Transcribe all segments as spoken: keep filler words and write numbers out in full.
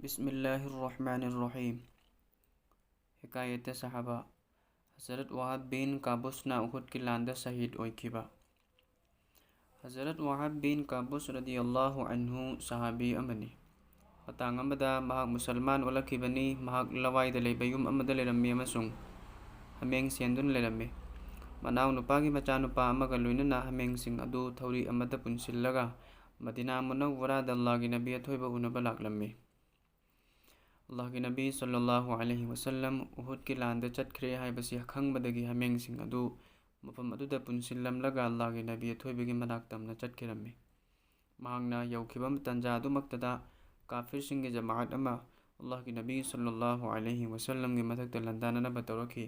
ꯕꯤꯁꯃꯤꯜꯂꯥꯍꯤꯔ ꯔꯍꯃꯥꯅꯤꯔ ꯔꯍꯤꯝ꯫ ꯍꯤꯀꯥꯌꯦꯇꯦ ꯁꯍꯥꯕꯥ꯫ ꯍꯖꯔꯠ ꯋꯥꯍꯕ ꯕꯤꯟ ꯀꯥꯕꯨꯁꯅ ꯎꯍꯨꯗꯀꯤ ꯂꯥꯟꯗ ꯁꯍꯤꯗ ꯑꯣꯏꯈꯤꯕ꯫ ꯍꯖꯔꯠ ꯋꯥꯍꯕ ꯕꯤꯟ ꯀꯥꯕꯨꯁ ꯔꯗꯤꯌꯜꯂꯥꯍꯨ ꯑꯟꯍꯨ ꯁꯍꯥꯕꯤ ꯑꯃꯅꯤ꯫ ꯃꯇꯥꯡ ꯑꯃꯗ ꯃꯍꯥꯛ ꯃꯨꯁꯜꯃꯥꯟ ꯑꯣꯜꯂꯛꯈꯤꯕꯅꯤ꯫ ꯃꯍꯥꯛ ꯂꯋꯥꯏꯗ ꯂꯩꯕ ꯌꯨꯝ ꯑꯃꯗ ꯂꯩꯔꯝꯃꯤ ꯑꯃꯁꯨꯡ ꯍꯥꯃꯦꯡ ꯁꯦꯟꯗꯨꯅ ꯂꯩꯔꯝꯃꯤ꯫ ꯃꯅꯥꯎꯅꯨꯄꯥꯒꯤ ꯃꯆꯥꯅꯨꯄꯥ ꯑꯃꯒ ꯂꯣꯏꯅꯅ ꯍꯥꯃꯦꯡꯁꯤꯡ ꯑꯗꯨ ꯊꯧꯔꯤ ꯑꯃꯗ ꯄꯨꯟꯁꯤꯜꯂꯒ ꯃꯗꯤꯅꯥ ꯃꯨꯅꯧꯋꯔꯥꯗ ꯑꯜꯂꯥꯍꯒꯤ ꯅꯕꯤ ꯑꯊꯣꯏꯕ ꯎꯅꯕ ꯂꯥꯛꯂꯝꯃꯤ꯫ ꯑꯜꯂꯥꯍꯒꯤ ꯅꯕꯤ ꯁꯜꯂꯜꯂꯥꯍꯨ ꯑꯂꯩꯍꯤ ꯋꯁꯜꯂꯝ ꯎꯍꯨꯗꯀꯤ ꯂꯥꯟꯗ ꯆꯠꯈ꯭ꯔꯦ ꯍꯥꯏꯕꯁꯤ ꯈꯪꯕꯗꯒꯤ ꯍꯥꯃꯦꯡꯁꯤꯡ ꯑꯗꯨ ꯃꯐꯝ ꯑꯗꯨꯗ ꯄꯨꯟꯁꯤꯜꯂꯝꯂꯒ ꯑꯜꯂꯥꯍꯒꯤ ꯅꯕꯤ ꯑꯊꯣꯏꯕꯒꯤ ꯃꯅꯥꯛ ꯇꯝꯅ ꯆꯠꯈꯤꯔꯝꯃꯤ꯫ ꯃꯍꯥꯛꯅ ꯌꯧꯈꯤꯕ ꯇꯟꯖꯥ ꯑꯗꯨꯃꯛꯇꯗ ꯀꯥꯐꯤꯔꯁꯤꯡꯒꯤ ꯖꯃꯥꯑꯠ ꯑꯃ ꯑꯜꯂꯥꯍꯒꯤ ꯅꯕꯤ ꯁꯜꯂꯜꯂꯥꯍꯨ ꯑꯂꯩꯍꯤ ꯋꯁꯜꯂꯝꯒꯤ ꯃꯊꯛꯇ ꯂꯥꯟꯗꯥꯅꯅꯕ ꯇꯧꯔꯛꯈꯤ꯫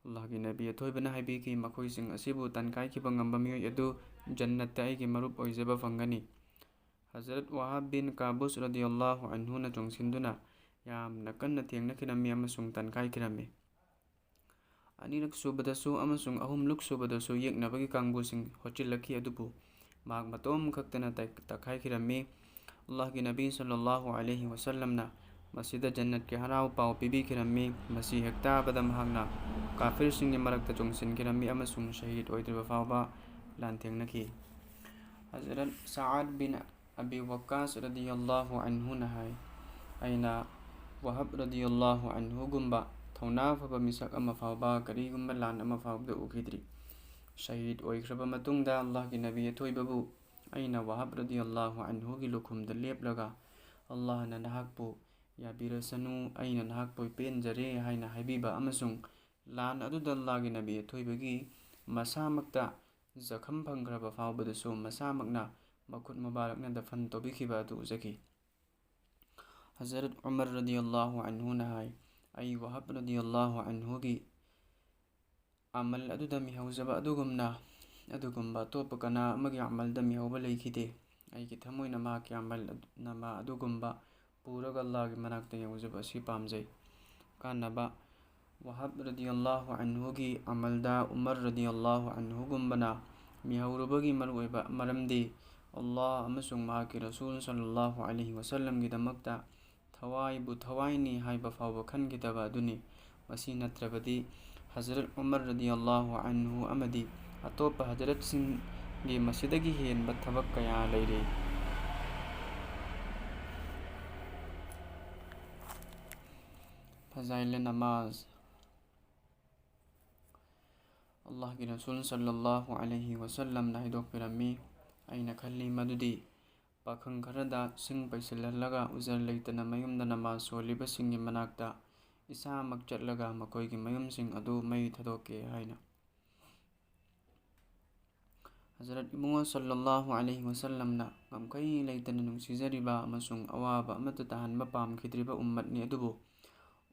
ꯑꯜꯂꯥꯍꯒꯤ ꯅꯕꯤ ꯑꯊꯣꯏꯕꯅ ꯍꯥꯏꯕꯤꯈꯤ, "ꯃꯈꯣꯏꯁꯤꯡ ꯑꯁꯤꯕꯨ ꯇꯥꯟꯈꯥꯏꯈꯤꯕ ꯉꯝꯕ ꯃꯤꯑꯣꯏ ꯑꯗꯨ ꯖꯟꯅꯠꯇ ꯑꯩꯒꯤ ꯃꯔꯨꯞ ꯑꯣꯏꯖꯕ ꯐꯪꯒꯅꯤ"꯫ ꯍꯖꯔꯠ ꯋꯥꯍꯕ ꯕꯤꯟ ꯀꯥꯕꯨꯁ ꯔꯗꯤꯌꯜꯂꯥꯍꯨ ꯑꯟꯍꯨꯅ ꯆꯣꯡꯁꯤꯟꯗꯨꯅ ꯌꯥꯝꯅ ꯀꯟꯅ ꯊꯦꯡꯅꯈꯤꯔꯝꯃꯤ ꯑꯃꯁꯨꯡ ꯇꯥꯟꯈꯥꯏꯈꯤꯔꯝꯃꯤ꯫ ꯑꯅꯤꯔꯛ ꯁꯨꯕꯗꯁꯨ ꯑꯃꯁꯨꯡ ꯑꯍꯨꯝꯂꯛ ꯁꯨꯕꯗꯁꯨ ꯌꯦꯛꯅꯕꯒꯤ ꯀꯥꯡꯕꯨꯁꯤꯡ ꯍꯣꯠꯆꯤꯜꯂꯛꯈꯤ, ꯑꯗꯨꯕꯨ ꯃꯍꯥꯛ ꯃꯇꯣꯝ ꯈꯛꯇꯅ ꯇꯛ-, ꯇꯛꯈꯥꯏꯈꯤꯔꯝꯃꯤ꯫ ꯑꯜꯂꯥꯍꯒꯤ ꯅꯕꯤ ꯁꯜꯂꯜꯂꯥꯍꯨ ꯑꯂꯩꯍꯤ ꯋꯁꯜꯂꯝꯅ ꯃꯁꯤꯗ ꯖꯟꯅꯠꯀꯤ ꯍꯔꯥꯎ ꯄꯥꯎ ꯄꯤꯕꯤꯈꯤꯔꯝꯃꯤ꯫ ꯃꯁꯤ ꯍꯦꯛ ꯇꯥꯕꯗ ꯃꯍꯥꯛꯅ ꯀꯥꯐꯤꯔꯁꯤꯡꯒꯤ ꯃꯔꯛꯇ ꯆꯣꯡꯁꯤꯟꯈꯤꯔꯝꯃꯤ ꯑꯃꯁꯨꯡ ꯁꯍꯤꯗ ꯑꯣꯏꯗ꯭ꯔꯤꯕ ꯐꯥꯎꯕ ꯂꯥꯟꯊꯦꯡꯅꯈꯤ꯫ ꯍꯖꯔꯠ ꯁꯥꯑꯗ ꯕꯤꯟ ꯑꯕꯤ ꯋꯛꯀꯥꯁ ꯔꯗꯤꯌꯜꯂꯥꯍꯨ ꯑꯟꯍꯨꯅ ꯍꯥꯏ, "ꯑꯩꯅ ꯋꯥꯍꯕ ꯔꯗꯤꯌꯜꯂꯥꯍꯨ ꯑꯟꯍꯨꯒꯨꯝꯕ ꯊꯧꯅꯥ ꯐꯕ ꯃꯤꯁꯛ ꯑꯃ ꯐꯥꯎꯕ ꯀꯔꯤꯒꯨꯝꯕ ꯂꯥꯟ ꯑꯃ ꯐꯥꯎꯕꯗ ꯎꯈꯤꯗ꯭ꯔꯤ꯫ ꯁꯍꯤꯗ ꯑꯣꯏꯈ꯭ꯔꯕ ꯃꯇꯨꯡꯗ ꯑꯜꯂꯥꯍꯒꯤ ꯅꯕꯤ ꯑꯊꯣꯏꯕꯕꯨ ꯑꯩꯅ ꯋꯥꯍꯕ ꯔꯗꯤꯌꯜꯂꯥꯍꯨ ꯑꯟꯍꯨꯒꯤ ꯂꯨꯈꯨꯝꯗ ꯂꯦꯞꯂꯒ, 'ꯑꯜꯂꯥꯍꯅ ꯅꯍꯥꯛꯄꯨ ꯌꯥꯕꯤꯔꯁꯅꯨ, ꯑꯩꯅ ꯅꯍꯥꯛꯄꯨ ꯄꯦꯟꯖꯔꯦ' ꯍꯥꯏꯅ ꯍꯥꯏꯕꯤꯕ ꯑꯃꯁꯨꯡ ꯂꯥꯟ ꯑꯗꯨꯗ ꯑꯜꯂꯥꯍꯒꯤ ꯅꯕꯤ ꯑꯊꯣꯏꯕꯒꯤ ꯃꯁꯥꯃꯛꯇ ꯖꯈꯝ ꯐꯪꯈ꯭ꯔꯕ ꯐꯥꯎꯕꯗꯁꯨ ꯃꯁꯥꯃꯛꯅ ꯃꯈꯨꯠ ꯃꯨꯕꯥꯔꯛꯅ ꯗꯐꯟ ꯇꯧꯕꯤꯈꯤꯕ ꯑꯗꯨ ꯎꯖꯈꯤ"꯫ ꯍꯖꯔꯠ ꯎꯃꯔ ꯔꯗꯤꯌꯜꯂꯥꯍꯨ ꯑꯟꯍꯨꯅ ꯍꯥꯏ, "ꯑꯩ ꯋꯥꯍꯕ ꯔꯗꯤꯌꯜꯂꯥꯍꯨ ꯑꯟꯍꯨꯒꯤ ꯑꯃꯜ ꯑꯗꯨꯗ ꯃꯤꯍꯧꯖꯕ ꯑꯗꯨꯒꯨꯝꯅ, ꯑꯗꯨꯒꯨꯝꯕ ꯑꯇꯣꯞꯄ ꯀꯅꯥ ꯑꯃꯒꯤ ꯑꯃꯜꯗ ꯃꯤꯍꯧꯕ ꯂꯩꯈꯤꯗꯦ꯫ ꯑꯩꯒꯤ ꯊꯃꯣꯏꯅ ꯃꯍꯥꯛꯀꯤ ꯑꯃꯜ ꯑꯗꯨ-, ꯅꯃꯥ ꯑꯗꯨꯒꯨꯝꯕ ꯄꯨꯔꯒ ꯑꯜꯂꯥꯍꯒꯤ ꯃꯅꯥꯛꯇ ꯌꯧꯖꯕ ꯑꯁꯤ ꯄꯥꯝꯖꯩ"꯫ ꯀꯥꯟꯅꯕ: ꯋꯥꯍꯕ ꯔꯗꯤꯌꯜꯂꯥꯍꯨ ꯑꯟꯍꯨꯒꯤ ꯑꯃꯜꯗ ꯎꯃꯔ ꯔꯗꯤꯌꯜꯂꯥꯍꯨ ꯑꯟꯍꯨꯒꯨꯝꯕꯅ ꯃꯤꯍꯧꯔꯨꯕꯒꯤ ꯃꯔꯨꯑꯣꯏꯕ ꯃꯔꯝꯗꯤ, ꯑꯜꯂꯥꯍ ꯑꯃꯁꯨꯡ ꯃꯍꯥꯛꯀꯤ ꯔꯁꯨꯜ ꯁꯜꯂꯜꯂꯥꯍꯨ ꯑꯂꯩꯍꯤ ꯋꯁꯜꯂꯝꯒꯤꯗꯃꯛꯇ ꯊꯋꯥꯏꯕꯨ ꯊꯋꯥꯏꯅꯤ ꯍꯥꯏꯕ ꯐꯥꯎꯕ ꯈꯟꯈꯤꯗꯕ ꯑꯗꯨꯅꯤ꯫ ꯃꯁꯤ ꯅꯠꯇ꯭ꯔꯕꯗꯤ ꯍꯖꯔꯠ ꯎꯃꯔ ꯔꯗꯤꯌꯜꯂꯥꯍꯨ ꯑꯟꯍꯨ ꯑꯃꯗꯤ ꯑꯇꯣꯞꯄ ꯍꯖꯔꯠꯁꯤꯡꯒꯤ ꯃꯁꯤꯗꯒꯤ ꯍꯦꯟꯕ ꯊꯕꯛ ꯀꯌꯥ ꯂꯩꯔꯤ꯫ ꯐꯖꯥꯏꯂꯦ ꯅꯃꯥꯖ꯫ ꯑꯜꯂꯥꯍꯒꯤ ꯔꯁꯨꯜ ꯁꯜꯂꯜꯂꯥꯍꯨ ꯑꯂꯩꯍꯤ ꯋꯁꯜꯂꯝꯅ ꯍꯥꯏꯗꯣꯛꯄꯤꯔꯝꯃꯤ, ꯑꯩꯅ ꯈꯜꯂꯤ ꯃꯗꯨꯗꯤ ꯄꯥꯈꯪ ꯈꯔꯗ ꯁꯤꯡ ꯄꯩꯁꯤꯜꯍꯜꯂꯒ ꯎꯖꯔ ꯂꯩꯇꯅ ꯃꯌꯨꯝꯗ ꯅꯃꯥꯖ ꯁꯣꯜꯂꯤꯕꯁꯤꯡꯒꯤ ꯃꯅꯥꯛꯇ ꯏꯁꯥꯃꯛ ꯆꯠꯂꯒ ꯃꯈꯣꯏꯒꯤ ꯃꯌꯨꯝꯁꯤꯡ ꯑꯗꯨ ꯃꯩ ꯊꯥꯗꯣꯛꯀꯦ ꯍꯥꯏꯅ꯫ ꯍꯖꯔꯠ ꯏꯕꯨꯡꯉꯣ ꯁꯜꯂꯜꯂꯥꯍꯨ ꯑꯂꯩꯍꯤ ꯋꯁꯜꯂꯝꯅ ꯉꯝꯈꯩ ꯂꯩꯇꯅ ꯅꯨꯡꯁꯤꯖꯔꯤꯕ ꯑꯃꯁꯨꯡ ꯑꯋꯥꯕ ꯑꯃꯠꯇ ꯇꯥꯍꯟꯕ ꯄꯥꯝꯈꯤꯗ꯭ꯔꯤꯕ ꯎꯝꯃꯠꯅꯤ, ꯑꯗꯨꯕꯨ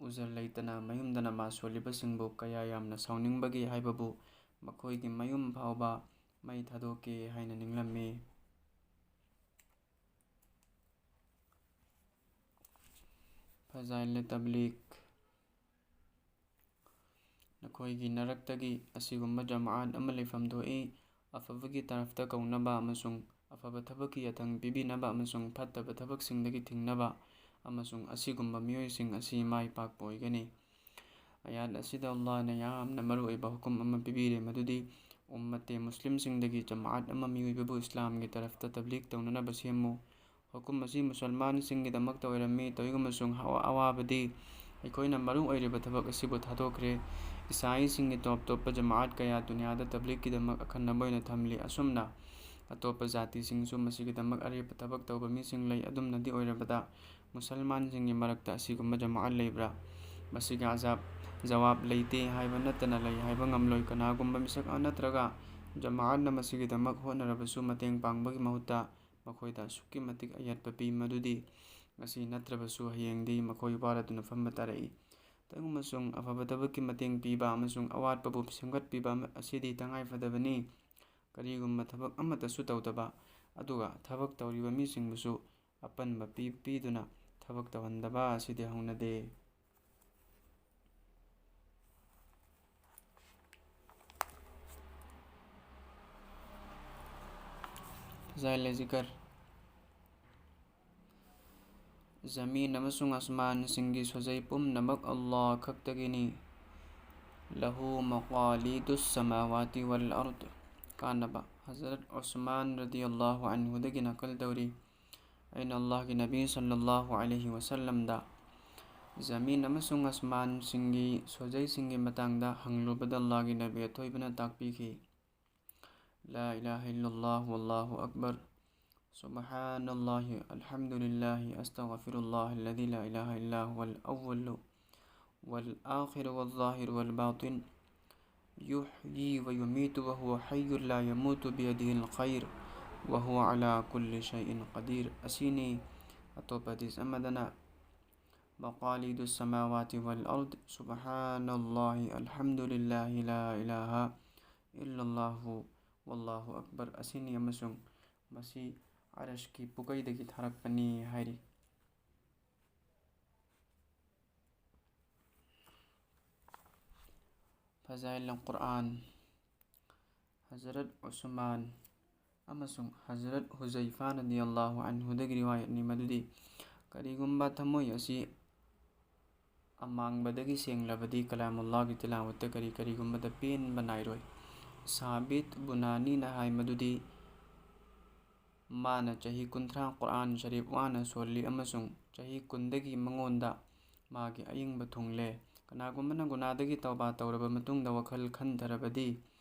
ꯎꯖꯔ ꯂꯩꯇꯅ ꯃꯌꯨꯝꯗ ꯅꯃꯥꯖ ꯁꯣꯜꯂꯤꯕꯁꯤꯡꯕꯨ ꯀꯌꯥ ꯌꯥꯝꯅ ꯁꯥꯎꯅꯤꯡꯕꯒꯦ ꯍꯥꯏꯕꯕꯨ ꯃꯈꯣꯏꯒꯤ ꯃꯌꯨꯝ ꯐꯥꯎꯕ ꯃꯩ ꯊꯥꯗꯣꯛꯀꯦ ꯍꯥꯏꯅ ꯅꯤꯡꯂꯝꯃꯤ꯫ ꯐꯖꯥꯏꯜ ꯇꯕ꯭ꯂꯤꯒ꯫ ꯅꯈꯣꯏꯒꯤ ꯅꯔꯛꯇꯒꯤ ꯑꯁꯤꯒꯨꯝꯕ ꯖꯃꯥꯑꯠ ꯑꯃ ꯂꯩꯐꯝ ꯊꯣꯛꯏ꯫ ꯑꯐꯕꯒꯤ ꯇꯔꯐꯇ ꯀꯧꯅꯕ ꯑꯃꯁꯨꯡ ꯑꯐꯕ ꯊꯕꯛꯀꯤ ꯌꯥꯊꯪ ꯄꯤꯕꯤꯅꯕ ꯑꯃꯁꯨꯡ ꯐꯠꯇꯕ ꯊꯕꯛꯁꯤꯡꯗꯒꯤ ꯊꯤꯡꯅꯕ, ꯑꯃꯁꯨꯡ ꯑꯁꯤꯒꯨꯝꯕ ꯃꯤꯑꯣꯏꯁꯤꯡ ꯑꯁꯤ ꯃꯥꯏ ꯄꯥꯛꯄ ꯑꯣꯏꯒꯅꯤ꯫ ꯑꯌꯥꯠ ꯑꯁꯤꯗ ꯑꯜꯂꯥꯍꯅ ꯌꯥꯝꯅ ꯃꯔꯨꯑꯣꯏꯕ ꯍꯨꯀꯨꯝ ꯑꯃ ꯄꯤꯕꯤꯔꯦ, ꯃꯗꯨꯗꯤ ꯎꯝꯃꯠꯇꯦ ꯃꯨꯁꯂꯤꯝꯁꯤꯡꯗꯒꯤ ꯖꯃꯥꯑꯠ ꯑꯃ ꯃꯤꯑꯣꯏꯕꯕꯨ ꯏꯁꯂꯥꯝꯒꯤ ꯇꯔꯐꯇ ꯇꯕ꯭ꯂꯤꯒ ꯇꯧꯅꯅꯕ ꯁꯦꯝꯃꯨ꯫ ꯍꯨꯀꯨꯝ ꯑꯁꯤ ꯃꯨꯁꯜꯃꯥꯟꯁꯤꯡꯒꯤꯗꯃꯛꯇ ꯑꯣꯏꯔꯝꯃꯤ꯫ ꯇꯧꯏꯒꯨꯝꯕꯁꯨꯡ ꯑꯋꯥꯕꯗꯤ ꯑꯩꯈꯣꯏꯅ ꯃꯔꯨ ꯑꯣꯏꯔꯤꯕ ꯊꯕꯛ ꯑꯁꯤꯕꯨ ꯊꯥꯗꯣꯛꯈ꯭ꯔꯦ꯫ ꯏꯁꯥꯏꯁꯤꯡꯒꯤ ꯇꯣꯞ ꯇꯣꯞꯄ ꯖꯃꯥꯑꯠ ꯀꯌꯥ ꯗꯨꯅꯤꯌꯥꯗ ꯇꯕ꯭ꯂꯤꯒꯀꯤꯗꯃꯛ ꯑꯈꯟꯅꯕ ꯑꯣꯏꯅ ꯊꯝꯂꯤ꯫ ꯑꯁꯨꯝꯅ ꯑꯇꯣꯞꯄ ꯖꯥꯇꯤꯁꯤꯡꯁꯨ ꯃꯁꯤꯒꯤꯗꯃꯛ ꯑꯔꯦꯞꯄ ꯊꯕꯛ ꯇꯧꯕ ꯃꯤꯁꯤꯡ ꯂꯩ꯫ ꯑꯗꯨꯝꯅꯗꯤ ꯑꯣꯏꯔꯕꯗ ꯃꯨꯁꯜꯃꯥꯟꯁꯤꯡꯒꯤ ꯃꯔꯛꯇ ꯑꯁꯤꯒꯨꯝꯕ ꯖꯃꯥꯑꯠ ꯂꯩꯕ꯭ꯔꯥ? ꯃꯁꯤꯒꯤ ꯑꯖꯥꯕ ꯖꯋꯥꯕ ꯂꯩꯇꯦ ꯍꯥꯏꯕ ꯅꯠꯇꯅ ꯂꯩ ꯍꯥꯏꯕ ꯉꯝꯂꯣꯏ꯫ ꯀꯅꯥꯒꯨꯝꯕ ꯃꯤꯁꯛ ꯅꯠꯇ꯭ꯔꯒ ꯖꯃꯥꯑꯠꯅ ꯃꯁꯤꯒꯤꯗꯃꯛ ꯍꯣꯠꯅꯔꯕꯁꯨ ꯃꯇꯦꯡ ꯄꯥꯡꯕꯒꯤ ꯃꯍꯨꯠꯇ ꯃꯈꯣꯏꯗ ꯑꯁꯨꯛꯀꯤ ꯃꯇꯤꯛ ꯑꯌꯦꯠꯄ ꯄꯤ, ꯃꯗꯨꯗꯤ ꯉꯁꯤ ꯅꯠꯇ꯭ꯔꯕꯁꯨ ꯍꯌꯦꯡꯗꯤ ꯃꯈꯣꯏ ꯋꯥꯔꯗꯨꯅ ꯐꯝꯕ ꯇꯥꯔꯛꯏ꯫ ꯇꯧꯏꯒꯨꯝꯕꯁꯨꯡ ꯑꯐꯕ ꯊꯕꯛꯀꯤ ꯃꯇꯦꯡ ꯄꯤꯕ ꯑꯃꯁꯨꯡ ꯑꯋꯥꯠꯄꯕꯨ ꯁꯦꯝꯒꯠꯄꯤꯕ ꯑꯃ-, ꯑꯁꯤꯗꯤ ꯇꯉꯥꯏ ꯐꯗꯕꯅꯤ꯫ ꯀꯔꯤꯒꯨꯝꯕ ꯊꯕꯛ ꯑꯃꯠꯇꯁꯨ ꯇꯧꯗꯕ, ꯑꯗꯨꯒ ꯊꯕꯛ ꯇꯧꯔꯤꯕ ꯃꯤꯁꯤꯡꯕꯨꯁꯨ ꯑꯄꯟꯕ ꯄꯤ-, ꯄꯤꯗꯨꯅ ꯊꯕꯛ ꯇꯧꯍꯟꯗꯕ ꯑꯁꯤꯗꯤ ꯍꯧꯅꯗꯦ꯫ ꯐꯖꯥꯏꯜ ꯖꯤꯀꯔ꯫ ꯖꯃꯤꯟ ꯑꯃꯁꯨꯡ ꯑꯁꯃꯥꯟꯁꯤꯡꯒꯤ ꯁꯣꯖꯩ ꯄꯨꯝꯅꯃꯛ ꯑꯜꯂꯥꯍ ꯈꯛꯇꯒꯤꯅꯤ꯫ ꯂꯍꯨ ꯃꯀꯥꯂꯤꯗꯨꯁ ꯁꯃꯥꯋꯥꯇꯤ ꯋꯜ ꯑꯔꯗ꯫ ꯀꯥꯟꯅꯕ꯫ ꯍꯖꯔꯠ ꯎꯁꯃꯥꯟ ꯔꯗꯤꯌꯜꯂꯥꯍꯨ ꯑꯟꯍꯨꯗꯒꯤ ꯅꯀꯜ ꯇꯧꯔꯤ, ꯑꯩꯅ ꯑꯜꯂꯥꯍꯒꯤ ꯅꯕꯤ ꯁꯜꯂꯜꯂꯥꯍꯨ ꯑꯂꯩꯍꯤ ꯋꯁꯜꯂꯝꯗ ꯖꯃꯤꯟ ꯑꯃꯁꯨꯡ ꯑꯁꯃꯥꯟꯁꯤꯡꯒꯤ ꯁꯣꯖꯩꯁꯤꯡꯒꯤ ꯃꯇꯥꯡꯗ ꯍꯪꯂꯨꯕꯗ ꯑꯜꯂꯥꯍꯒꯤ ꯅꯕꯤ ꯑꯊꯣꯏꯕꯅ ꯇꯥꯛꯄꯤꯈꯤ: لا إله إلا الله والله أكبر، سبحان الله، الحمد لله، أستغفر الله الذي لا إله إلا هو الأول والآخر والظاهر والباطن، يحيي ويميت وهو حي لا يموت بيده الخير وهو على كل شيء قدير ꯑꯁꯤꯅꯤ꯫ ꯑꯇꯣꯞꯄ ꯍꯗꯤꯁ ꯑꯃꯗꯅ: مقاليد السماوات والأرض، سبحان الله، الحمد لله، لا إله إلا الله، والله أكبر ꯑꯁꯤꯅꯤ ꯑꯃꯁꯨꯡ ꯃꯁꯤ ꯑꯔꯁꯀꯤ ꯄꯨꯀꯩꯗꯒꯤ ꯊꯥꯔꯛꯄꯅꯤ ꯍꯥꯏꯔꯤ꯫ ꯐꯖꯥꯏꯜ ꯀꯨꯔꯑꯥꯟ꯫ ꯍꯖꯔꯠ ꯎꯁꯃꯥꯟ ꯑꯃꯁꯨꯡ ꯍꯖꯔꯠ ꯍꯨꯖꯩꯐꯥ ꯔꯗꯤꯌꯜꯂꯥꯍꯨ ꯑꯟꯍꯨꯗꯒꯤ ꯔꯤꯋꯥꯌꯠꯅꯤ ꯃꯗꯨꯗꯤ ꯀꯔꯤꯒꯨꯝꯕ ꯊꯃꯣꯏ ꯑꯁꯤ ꯑꯃꯥꯡꯕꯗꯒꯤ ꯁꯦꯡꯂꯕꯗꯤ ꯀꯂꯥꯃꯨꯜꯂꯥꯍꯒꯤ ꯇꯤꯂꯥꯋꯠꯇ ꯀꯔꯤ ꯀꯔꯤꯒꯨꯝꯕꯗ ꯄꯦꯟꯕ ꯅꯥꯏꯔꯣꯏ꯫ ꯁꯥꯕꯤꯠ ꯕꯨꯅꯥꯅꯤꯅ ꯍꯥꯏ ꯃꯗꯨꯗꯤ ꯃꯥꯅ ꯆꯍꯤ ꯀꯨꯟꯊ꯭ꯔꯥ ꯀꯨꯔꯑꯥꯟ ꯁꯔꯤꯐ ꯋꯥꯅ ꯁꯣꯜꯂꯤ ꯑꯃꯁꯨꯡ ꯆꯍꯤ ꯀꯨꯟꯗꯒꯤ ꯃꯉꯣꯟꯗ ꯃꯥꯒꯤ ꯑꯏꯪꯕ ꯊꯨꯡꯂꯦ꯫ ꯀꯅꯥꯒꯨꯝꯕꯅ ꯒꯨꯅꯥꯗꯒꯤ ꯇꯧꯕꯥ ꯇꯧꯔꯕ ꯃꯇꯨꯡꯗ ꯋꯥꯈꯜ ꯈꯟꯊꯔꯕꯗꯤ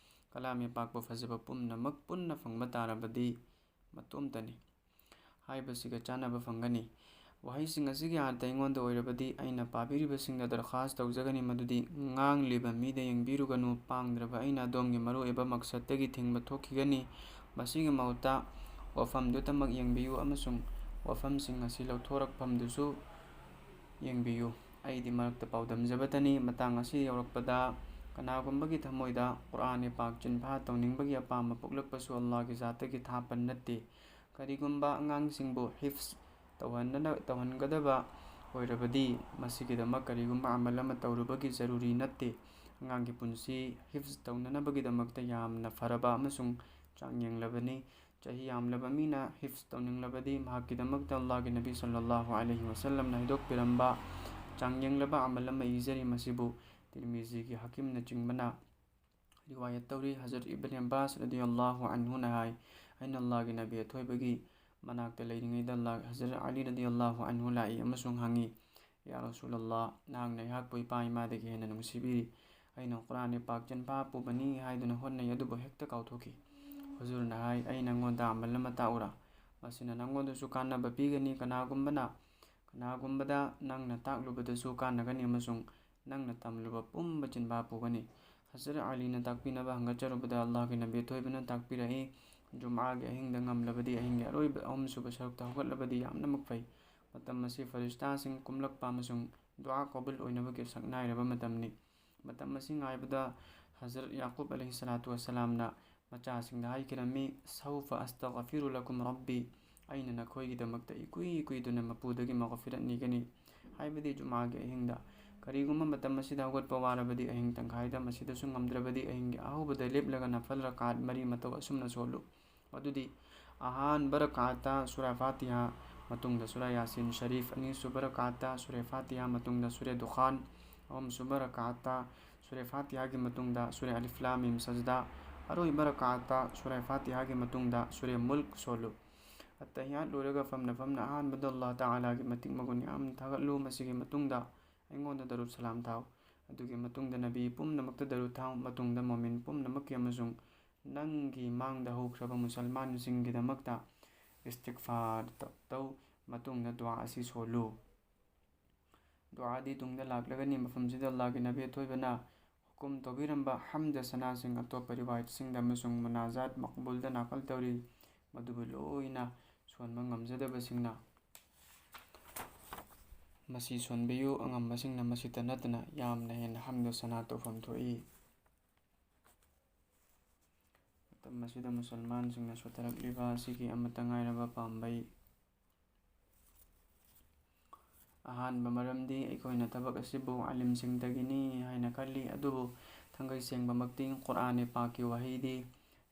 ꯀꯂꯥꯝ ꯃꯤꯄꯥꯛꯄ ꯐꯖꯕ ꯄꯨꯝꯅꯃꯛ ꯄꯨꯟꯅ ꯐꯪꯕ ꯇꯥꯔꯕꯗꯤ ꯃꯇꯣꯝꯇꯅꯤ ꯍꯥꯏꯕꯁꯤꯒ ꯆꯥꯟꯅꯕ ꯐꯪꯒꯅꯤ꯫ ꯋꯥꯍꯩꯁꯤꯡ ꯑꯁꯤꯒꯤ ꯑꯥꯔꯊ ꯑꯩꯉꯣꯟꯗ ꯑꯣꯏꯔꯕꯗꯤ ꯑꯩꯅ ꯄꯥꯕꯤꯔꯤꯕꯁꯤꯡꯗ ꯗꯔꯈꯥꯁ ꯇꯧꯖꯒꯅꯤ ꯃꯗꯨꯗꯤ ꯉꯥꯡꯂꯤꯕ ꯃꯤꯗ ꯌꯦꯡꯕꯤꯔꯨꯒꯅꯨ, ꯄꯥꯡꯗ꯭ꯔꯕ ꯑꯩꯅ ꯑꯗꯣꯝꯒꯤ ꯃꯔꯨꯑꯣꯏꯕ ꯃꯛꯁꯠꯇꯒꯤ ꯊꯤꯡꯕ ꯊꯣꯛꯈꯤꯒꯅꯤ꯫ ꯃꯁꯤꯒꯤ ꯃꯍꯨꯠꯇ ꯋꯥꯐꯝꯗꯨꯇꯃꯛ ꯌꯦꯡꯕꯤꯌꯨ ꯑꯃꯁꯨꯡ ꯋꯥꯐꯝꯁꯤꯡ ꯑꯁꯤ ꯂꯧꯊꯣꯔꯛꯐꯝꯗꯨꯁꯨ ꯌꯦꯡꯕꯤꯌꯨ꯫ ꯑꯩꯗꯤ ꯃꯔꯛꯇ ꯄꯥꯎꯗꯝꯖꯕꯇꯅꯤ꯫ ꯃꯇꯥꯡ ꯑꯁꯤ ꯌꯧꯔꯛꯄꯗ ꯀꯅꯥꯒꯨꯝꯕꯒꯤ ꯊꯃꯣꯏꯗ ꯀꯨꯔꯑꯥꯟ ꯄꯥꯛ ꯆꯤꯟꯐꯥ ꯇꯧꯅꯤꯡꯕꯒꯤ ꯑꯄꯥꯝꯕ ꯄꯣꯛꯂꯛꯄꯁꯨ ꯑꯜꯂꯥꯍꯒꯤ ꯖꯥꯠꯇꯒꯤ ꯊꯥꯞꯄ ꯅꯠꯇꯦ꯫ ꯀꯔꯤꯒꯨꯝꯕ ꯑꯉꯥꯡꯁꯤꯡꯕꯨ ꯍꯤꯐꯖ ꯇꯧꯍꯟꯅ-, ꯇꯧꯍꯟꯒꯗꯕ ꯑꯣꯏꯔꯕꯗꯤ ꯃꯁꯤꯒꯤꯗꯃꯛ ꯀꯔꯤꯒꯨꯝꯕ ꯑꯃꯜ ꯑꯃ ꯇꯧꯔꯨꯕꯒꯤ ꯖꯔꯨꯔꯤ ꯅꯠꯇꯦ꯫ ꯑꯉꯥꯡꯒꯤ ꯄꯨꯟꯁꯤ ꯍꯤꯐꯖ ꯇꯧꯅꯅꯕꯒꯤꯗꯃꯛꯇ ꯌꯥꯝꯅ ꯐꯔꯕ ꯑꯃꯁꯨꯡ ꯆꯥꯡꯌꯦꯡꯂꯕꯅꯤ꯫ ꯆꯍꯤ ꯌꯥꯝꯂꯕ ꯃꯤꯅ ꯍꯤꯐꯁ ꯇꯧꯅꯤꯡꯂꯕꯗꯤ ꯃꯍꯥꯛꯀꯤꯗꯃꯛꯇ ꯑꯜꯂꯥꯍꯒꯤ ꯅꯕꯤ ꯁꯜꯂꯜꯂꯥꯍꯨ ꯑꯂꯩꯍꯤ ꯋꯥꯁꯜꯂꯝꯅ ꯍꯥꯏꯗꯣꯛꯄꯤꯔꯝꯕ ꯆꯥꯡꯌꯦꯡꯂꯕ ꯑꯃꯜ ꯑꯃ ꯏꯖꯔꯤ꯫ ꯃꯁꯤꯕꯨ ꯇꯤꯔꯃꯤꯖꯤꯒꯤ ꯍꯥꯀꯤꯝꯅꯆꯤꯡꯕꯅ ꯔꯤꯋꯥꯌꯠ ꯇꯧꯔꯤ꯫ ꯍꯖꯔꯠ ꯏꯕꯟ ꯑꯕꯥꯁ ꯔꯗꯤꯌꯜꯂꯥꯍꯨ ꯑꯟꯍꯨꯅ ꯍꯥꯏ, ꯑꯩꯅ ꯑꯜꯂꯥꯍꯒꯤ ꯅꯕꯤ ꯑꯊꯣꯏꯕꯒꯤ ꯃꯅꯥꯛꯇ ꯂꯩꯔꯤꯉꯩꯗ ꯑꯜꯂꯥꯍ ꯍꯖꯔꯠ ꯑꯂꯤ ꯔꯗꯤꯌꯜꯂꯥꯍꯨ ꯑꯟꯍꯨ ꯂꯥꯛꯏ ꯑꯃꯁꯨꯡ ꯍꯪꯉꯤ, "ꯌꯥ ꯔꯁꯨꯂꯜꯂꯥꯍ, ꯅꯍꯥꯛꯅ ꯑꯩꯍꯥꯛꯄꯨ ꯏꯄꯥ ꯏꯃꯥꯗꯒꯤ ꯍꯦꯟꯅ ꯅꯨꯡꯁꯤꯕꯤꯔꯤ꯫ ꯑꯩꯅ ꯀꯨꯔꯥꯟ ꯄꯥꯛ ꯆꯤꯟꯐꯥ ꯄꯨꯕꯅꯤ" ꯍꯥꯏꯗꯨꯅ ꯍꯣꯠꯅꯩ, ꯑꯗꯨꯕꯨ ꯍꯦꯛꯇ ꯀꯥꯎꯊꯣꯛꯈꯤ꯫ ꯍꯨꯖꯨꯔꯅ ꯍꯥꯏ, "ꯑꯩ ꯅꯪꯉꯣꯟꯗ ꯑꯃꯜ ꯑꯃ ꯇꯥꯛꯎꯔꯥ? ꯃꯁꯤꯅ ꯅꯪꯉꯣꯟꯗꯁꯨ ꯀꯥꯟꯅꯕ ꯄꯤꯒꯅꯤ, ꯀꯅꯥꯒꯨꯝꯕꯅ, ꯀꯅꯥꯒꯨꯝꯕꯗ ꯅꯪꯅ ꯇꯥꯛꯂꯨꯕꯗꯁꯨ ꯀꯥꯟꯅꯒꯅꯤ ꯑꯃꯁꯨꯡ ꯅꯪꯅ ꯇꯝꯂꯨꯕ ꯄꯨꯝꯕ ꯆꯤꯟꯐꯥ ꯄꯨꯒꯅꯤ"꯫ ꯍꯖꯔꯠ ꯑꯂꯤꯅ ꯇꯥꯛꯄꯤꯅꯕ ꯍꯪꯒꯠꯆꯔꯨꯕꯗ ꯑꯜꯂꯥꯍꯒꯤ ꯅꯕꯤ ꯑꯊꯣꯏꯕꯅ ꯇꯥꯛꯄꯤꯔꯛꯏ, ꯖꯨꯝꯑꯥꯒꯤ ꯑꯍꯤꯡꯗ ꯉꯝꯂꯕꯗꯤ ꯑꯍꯤꯡꯒꯤ ꯑꯔꯣꯏꯕ ꯑꯍꯨꯝꯁꯨꯕ ꯁꯔꯨꯛꯇ ꯍꯧꯒꯠꯂꯕꯗꯤ ꯌꯥꯝꯅꯃꯛ ꯐꯩ꯫ ꯃꯇꯝ ꯑꯁꯤ ꯐꯔꯤꯁꯇꯥꯁꯤꯡ ꯀꯨꯝꯂꯛꯄ ꯑꯃꯁꯨꯡ ꯗꯨꯑꯥ ꯀꯕꯨꯜ ꯑꯣꯏꯅꯕꯒꯤ ꯁꯛꯅꯥꯏꯔꯕ ꯃꯇꯝꯅꯤ꯫ ꯃꯇꯝ ꯑꯁꯤ ꯉꯥꯏꯕꯗ ꯍꯖꯔꯠ ꯌꯥꯀꯨꯕ ꯑꯂꯩꯍꯤ ꯁꯂꯥꯇꯨ ꯋꯁꯁꯂꯥꯝꯅ ꯃꯆꯥꯁꯤꯡꯗ ꯍꯥꯏꯈꯤꯔꯝꯃꯤ, "ꯁꯧꯐ ꯑꯁꯇꯒꯐꯤꯔꯨ ꯂꯀꯨꯝ ꯔꯕꯤ", ꯑꯩꯅ ꯅꯈꯣꯏꯒꯤꯗꯃꯛꯇ ꯏꯀꯨꯏ ꯀꯨꯏꯗꯨꯅ ꯃꯄꯨꯗꯒꯤ ꯃꯒꯐꯤꯔꯠ ꯅꯤꯒꯅꯤ꯫ ꯍꯥꯏꯕꯗꯤ ꯖꯨꯃꯥꯒꯤ ꯑꯍꯤꯡꯗ꯫ ꯀꯔꯤꯒꯨꯝꯕ ꯃꯇꯝ ꯑꯁꯤꯗ ꯍꯧꯒꯠꯄ ꯋꯥꯔꯕꯗꯤ ꯑꯍꯤꯡ ꯇꯪꯈꯥꯏꯗ, ꯃꯁꯤꯗꯁꯨ ꯉꯝꯗ꯭ꯔꯕꯗꯤ ꯑꯍꯤꯡꯒꯤ ꯑꯍꯧꯕꯗ ꯂꯦꯞꯂꯒ ꯅꯐꯜ ꯔꯀꯥꯠ ꯃꯔꯤ ꯃꯇꯧ ꯑꯁꯨꯝꯅ ꯁꯣꯜꯂꯨ꯫ ꯃꯗꯨꯗꯤ ꯑꯍꯥꯟꯕ ꯔꯀꯥꯠꯇ ꯁꯨꯔꯥ ꯐꯥꯇꯤꯍꯥ, ꯃꯇꯨꯡꯗ ꯁꯨꯔꯥ ꯌꯥꯁꯤꯟ ꯁꯔꯤꯐ, ꯑꯅꯤꯁꯨꯕ ꯔꯀꯥꯠꯇ ꯁꯨꯔꯥ ꯐꯥꯇꯤꯍꯥ, ꯃꯇꯨꯡꯗ ꯁꯨꯔꯥ ꯗꯨꯈꯥꯟ, ꯑꯍꯨꯝꯁꯨꯕ ꯔꯀꯥꯠꯇ ꯁꯨꯔꯥ ꯐꯥꯇꯤꯍꯥꯒꯤ ꯃꯇꯨꯡꯗ ꯁꯨꯔꯥ ꯑꯂꯤꯐ ꯂꯥꯝ ꯃꯤꯝ ꯁꯖꯗꯥ, ꯑꯔꯣꯏꯕ ꯔꯀꯥꯠꯇ ꯁꯨꯔꯥ ꯐꯥꯇꯤꯍꯥꯒꯤ ꯃꯇꯨꯡꯗ ꯁꯨꯔꯥ ꯃꯨꯜꯛ ꯁꯣꯜꯂꯨ꯫ ꯑꯠꯇꯍꯤꯌꯥꯠ ꯂꯣꯏꯔꯒ ꯐꯝꯅ ꯐꯝꯅ ꯑꯍꯥꯟꯕꯗ ꯑꯜꯂꯥꯍ ꯇꯥꯂꯥꯒꯤ ꯃꯇꯤꯛ ꯃꯒꯨꯟ ꯌꯥꯝꯅ ꯊꯥꯒꯠꯂꯨ꯫ ꯃꯁꯤꯒꯤ ꯃꯇꯨꯡꯗ ꯑꯩꯉꯣꯟꯗ ꯗꯔꯨꯗ ꯁꯂꯥꯝ ꯊꯥꯎ꯫ ꯑꯗꯨꯒꯤ ꯃꯇꯨꯡꯗ ꯅꯕꯤ ꯄꯨꯝꯅꯃꯛꯇ ꯗꯔꯨꯗ ꯊꯥꯎ꯫ ꯃꯇꯨꯡꯗ ꯃꯣꯃꯤꯟ ꯄꯨꯝꯅꯃꯛꯀꯤ ꯑꯃꯁꯨꯡ ꯅꯪꯒꯤ ꯃꯥꯡꯗ ꯍꯧꯈ꯭ꯔꯕ ꯃꯨꯁꯜꯃꯥꯟꯁꯤꯡꯒꯤꯗꯃꯛꯇ ꯏꯁꯇꯤꯒꯐꯥꯔ ꯇ-, ꯇꯧ꯫ ꯃꯇꯨꯡꯗ ꯗꯨꯑꯥ ꯑꯁꯤ ꯁꯣꯜꯂꯨ꯫ ꯗꯨꯑꯥꯗꯤ ꯇꯨꯡꯗ ꯂꯥꯛꯂꯒꯅꯤ꯫ ꯃꯐꯝꯁꯤꯗ ꯑꯜꯂꯥꯍꯒꯤ ꯅꯕꯤ ꯑꯊꯣꯏꯕꯅ ꯍꯨꯀꯨꯝ ꯇꯧꯕꯤꯔꯝꯕ ꯍꯝꯗ ꯁꯅꯥꯁꯤꯡ ꯑꯇꯣꯞꯄ ꯔꯤꯋꯥꯌꯠꯁꯤꯡꯗ ꯑꯃꯁꯨꯡ ꯃꯨꯅꯥꯖꯥꯠ ꯃꯛꯕꯨꯜꯗ ꯅꯥꯀꯜ ꯇꯧꯔꯤ꯫ ꯃꯗꯨꯕꯨ ꯂꯣꯏꯅ ꯁꯣꯟꯕ ꯉꯝꯖꯗꯕꯁꯤꯡꯅ ꯃꯁꯤ ꯁꯣꯟꯕꯤꯌꯨ꯫ ꯑꯉꯝꯕꯁꯤꯡꯅ ꯃꯁꯤꯇ ꯅꯠꯇꯅ ꯌꯥꯝꯅ ꯍꯦꯟꯅ ꯍꯝꯗ ꯁꯅꯥ ꯇꯧꯐꯝ ꯊꯣꯛꯏ꯫ ꯃꯇꯝ ꯑꯁꯤꯗ ꯃꯨꯁꯜꯃꯥꯟꯁꯤꯡꯅ ꯁꯣꯊꯔꯛꯂꯤꯕ ꯑꯁꯤꯒꯤ ꯑꯃꯠꯇ ꯉꯥꯏꯔꯕ ꯄꯥꯝꯕꯩ ꯑꯍꯥꯟꯕ ꯃꯔꯝꯗꯤ ꯑꯩꯈꯣꯏꯅ ꯊꯕꯛ ꯑꯁꯤꯕꯨ ꯑꯥꯂꯤꯝꯁꯤꯡꯗꯒꯤꯅꯤ ꯍꯥꯏꯅ ꯈꯜꯂꯤ, ꯑꯗꯨꯕꯨ ꯊꯥꯡꯒꯩ ꯁꯦꯡꯕꯃꯛꯇꯤ ꯀꯨꯔꯥꯟ ꯄꯥꯛꯀꯤ ꯋꯥꯍꯩꯗꯤ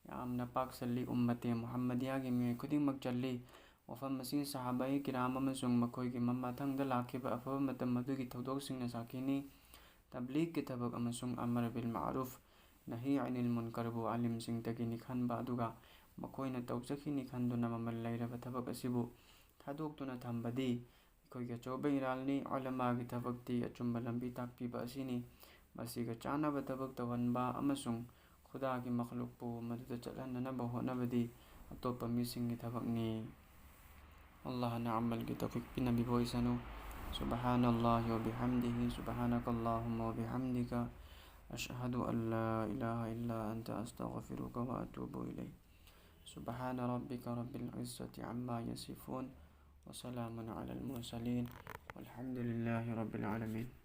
ꯌꯥꯝꯅ ꯄꯥꯛ ꯆꯜꯂꯤ꯫ ꯎꯝꯃꯇꯦ ꯃꯨꯍꯝꯃꯗꯤꯌꯥꯒꯤ ꯃꯤꯑꯣꯏ ꯈꯨꯗꯤꯡꯃꯛ ꯆꯜꯂꯤ꯫ ꯋꯥꯐꯝ ꯑꯁꯤ ꯁꯍꯥꯕꯥꯏ ꯀꯤꯔꯥꯝ ꯑꯃꯁꯨꯡ ꯃꯈꯣꯏꯒꯤ ꯃꯃꯥꯊꯪꯗ ꯂꯥꯛꯈꯤꯕ ꯑꯐꯕ ꯃꯇꯝ ꯑꯗꯨꯒꯤ ꯊꯧꯗꯣꯛꯁꯤꯡꯅ ꯁꯥꯈꯤꯅꯤ꯫ ꯇꯕ꯭ꯂꯤꯒꯀꯤ ꯊꯕꯛ ꯑꯃꯁꯨꯡ ꯑꯃꯔ ꯕꯤꯜ ꯃꯥꯔꯨꯐ, ꯅꯍꯤ ꯑꯅꯤꯜ ꯃꯨꯟꯀꯔꯕꯨ ꯑꯥꯂꯤꯝꯁꯤꯡꯗꯒꯤꯅꯤ ꯈꯟꯕ, ꯑꯗꯨꯒ ꯃꯈꯣꯏꯅ ꯇꯧꯖꯈꯤꯅꯤ ꯈꯟꯗꯨꯅ ꯃꯃꯜ ꯂꯩꯔꯕ ꯊꯕꯛ ꯑꯁꯤꯕꯨ ꯊꯥꯗꯣꯛꯇꯨꯅ ꯊꯝꯕꯗꯤ ꯑꯩꯈꯣꯏꯒꯤ ꯑꯆꯧꯕ ꯏꯔꯥꯜꯅꯤ꯫ ꯎꯂꯃꯥꯒꯤ ꯊꯕꯛꯇꯤ ꯑꯆꯨꯝꯕ ꯂꯝꯕꯤ ꯇꯥꯛꯄꯤꯕ ꯑꯁꯤꯅꯤ꯫ ꯃꯁꯤꯒ ꯆꯥꯟꯅꯕ ꯊꯕꯛ ꯇꯧꯍꯟꯕ ꯑꯃꯁꯨꯡ ꯈꯨꯗꯥꯒꯤ ꯃꯈꯂꯨꯛꯄꯨ ꯃꯗꯨꯗ ꯆꯠꯍꯟꯅꯅꯕ ꯍꯣꯠꯅꯕꯗꯤ ꯑꯇꯣꯞꯄ ꯃꯤꯁꯤꯡꯒꯤ ꯊꯕꯛꯅꯤ꯫ ꯑꯜꯂꯥꯍꯅ ꯑꯃꯜꯒꯤ ꯇꯧꯐꯤꯛ ꯄꯤꯅꯕꯤꯕ ꯑꯣꯏꯁꯅꯨ꯫ سبحان الله وبحمده، سبحانك اللهم وبحمدك، أشهد أن لا إله إلا أنت، أستغفرك وأتوب إليك. سبحان ربك رب العزة عما يصفون، وسلام على المرسلين، والحمد لله رب العالمين.